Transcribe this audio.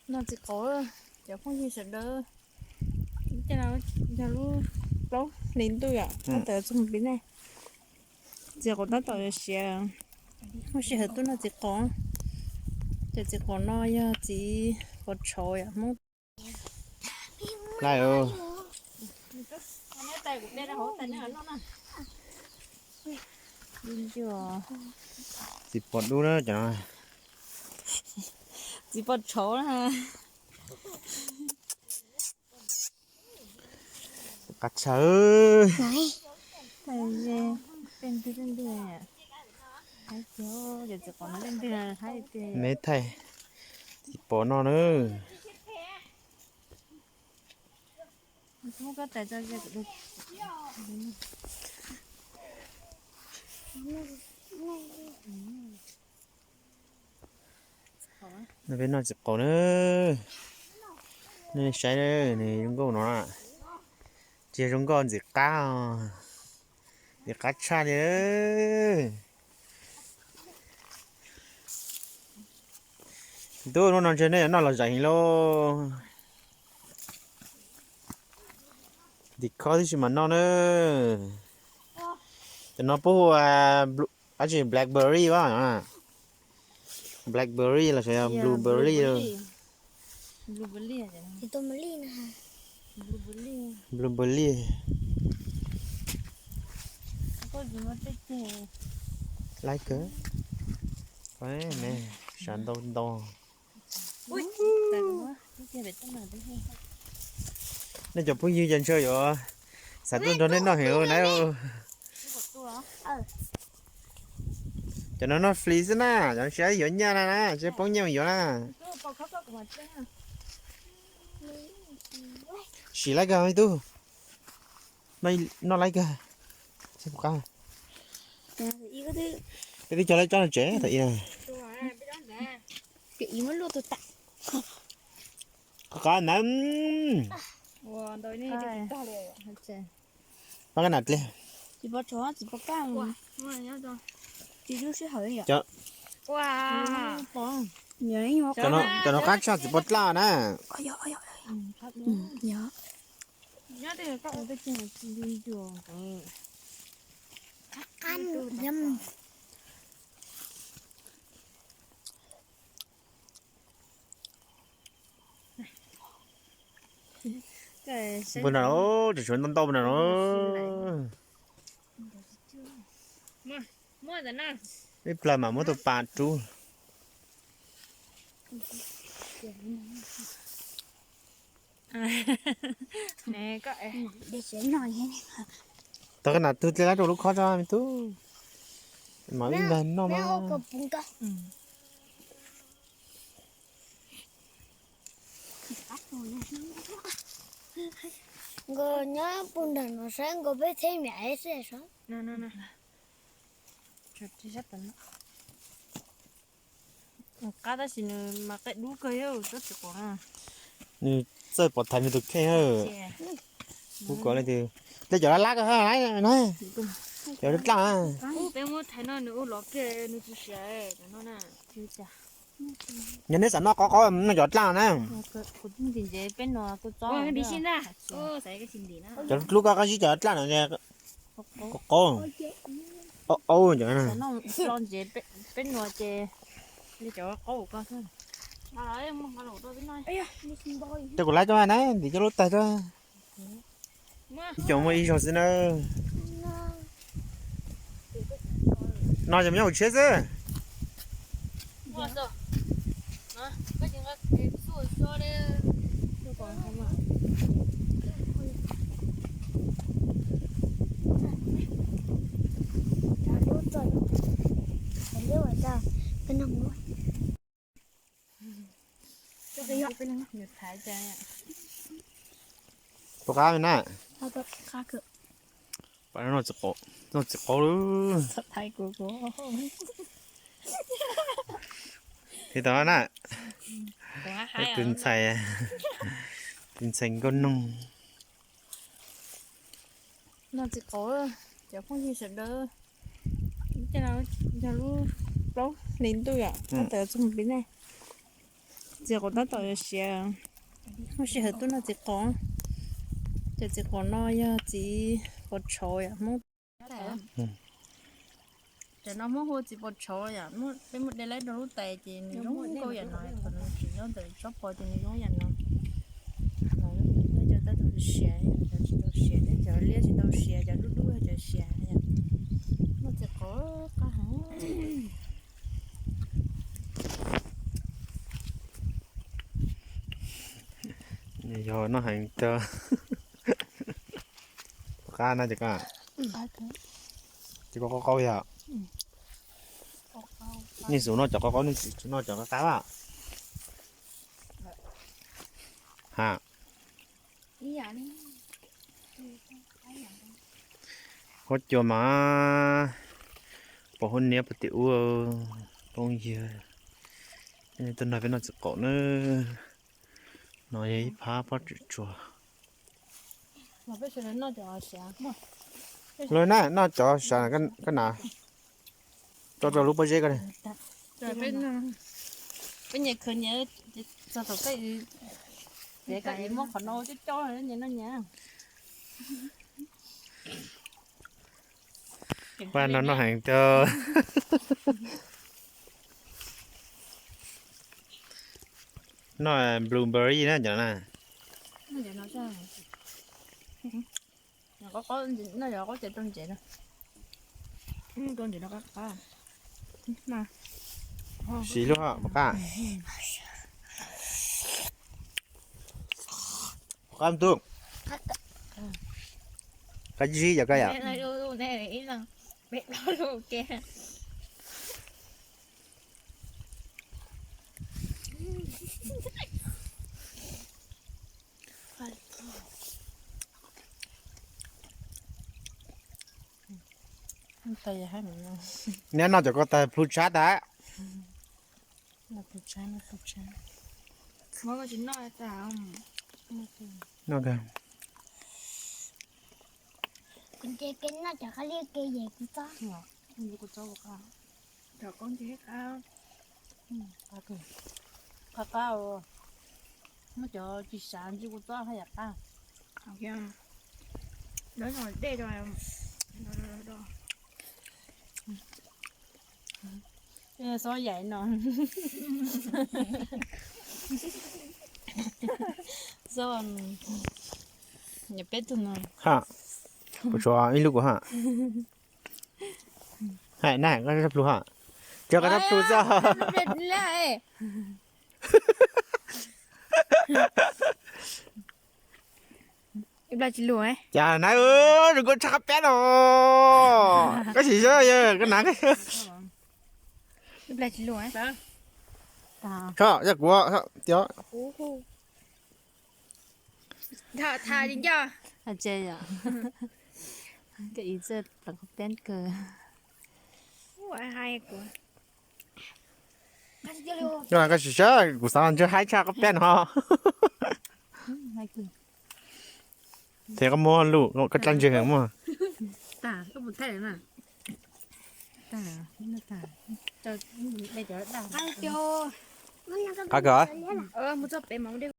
No txiv qaub, cov phooj ywg sawv daws, tej no yog lub plaub hlis ntuj yom, tab tom txog mus pib ne. Txiv qaub tab tom siav, muaj sij hawm tuaj noj txiv qaub. Cov txiv qaub no yog txiv pov tshauv yom, Hmoob. Laj, txiv pov dub na cov no. Txiv pov tshauv na. Qab tshaj. Me thaij txiv pov no na. No peb noj txiv qaub na. Nej saib nws zoo nkauj no, tsis zoo nkauj ntxim qab, ntxim qab tshaj li. Ntuj, hnub no ntshe nej yuav noj los zais heev lauj. Ntim khob tib si mas noj na. Cov no puab hu ua dab tsi, blackberry a? Blackberry los sis yog blueberry? Blueberry. Laiv kawg. Sav ntau ntau. Nej cov phooj ywg, cov ntshe yuav xav tuaj nrog nej noj heev na. Cov no noj free xwb na, cov siab yuav nyaj na na, tsis poob nyiaj mus yuav na. Sim laiv kawg me tub. Noj laiv kawg. Peb twb cog laiv tsob no tsev tam ib na. Qab na. Pab kab nas dle. Txiv pov tshauv, txiv pov kaj. Cov no qab tshaj txiv pov dlaj na. Npua nrag, tseem tshuav ntau ntau nrag no. Ib plag mam muab tus pas rub. Tau kab nas tug dle lab rau lub khob tso me tub. Mam ib ntag noj mas. Nkawd nyob puag nram no saib, nkawd peb thiab me es xwb saib. Qab tab sis nws mas qab dub kawg, tsob txiv qaub no. Nws txawj pov thaiv nws tus kheej. Kuv kom leej twg, dle cov lab lab ko na, cov dlaj. Peb muab thaiv no nws ua lov kiag nws tsis siav no na. Yog neb xav noj qaub qaub noj cov dlaj na. Kuv ntxim ntxim peb nua kuv txob. Cov dlub ko qab zib cov dlaj no. Qaub qaub. Aub aub cov no. Peb nua ces li cov qaub ko xwb. Coj kuv lab coj na, ntim coj lub tais tso. Ib co muaj ib zaug xwb na. No ces mus nyob hauv tsheb xwb. Tus qab na. Noj txiv qaub lawm. Tiv tau na. Tus ntxhais, tus ntxhais nkauj noog. Noj txiv qaub, cov phooj ywg sawv daws. Tej no yog lub plaub hlis ntuj yom, tab tom txog mus pib ne. Txiv qaub tab tom yuav siav, muaj sij hawm tuaj noj txiv qaub. Cov txiv qaub no yog txiv qaub tshauv yom, Hmoob. Cov no muab hu txiv qaub tshauv yom, peb muab de laib rau lub tais ces nws zoo nkauj yam no, thaum nws tsis nyob ntawm tsob pos ces nws zoo yam no. Cov tab tom siav, cov tsis tau siav thiab, cov liab tsis tau siav, cov dub dub cov siav. Noj txiv qaub qab heev. Yog noj heev tag. Qab na cov qab, cov qab qaub yog. Nej xub noj cov qab qaub, nej tsis noj cov qab qab a? Ha. Huab cua mas pos huab niab pos tim ub, phooj ywg. Tuaj nrog peb noj txiv qaub nawb. No yog ib phab pob tsuas tsuag. Los na, noj cov sav, koj na. Tso rau lub pob zeb ko. Peb nyias khwv nyias, txog thaum koj, koj muab qhov no coj coj nyias noj nyias. Paj no noj heev tiag. Noj blueberry na cov na. Noj cov qaub ces rau ntsev no. Siv lub hom qab. Qab ntuj. Qab zib yog koj yom. Neb noj cov ko tas plhu tshab tas. Kuv nce ke noj cov qab liab ke yem kuv txob. Qab qab, muab cov tsis sav ntsis kuv txob haj yam qab. Dej rau. Xob yaim no. Xob, peb tug no. Ha, kuv tshuav ib lub kuv ha. Hais na, koj txhob plhu ha. Cov koj txhob plhu txog. Cas na, zoo nkauj tshaj qab peb no. Koj sim saib, koj na. Koj yog kuv tias. Koj sim saib, kuv xav ntshe haib tshaj qab peb no. Thiab koj muab lus koj dlaab ntseg muaj. Qab kawg.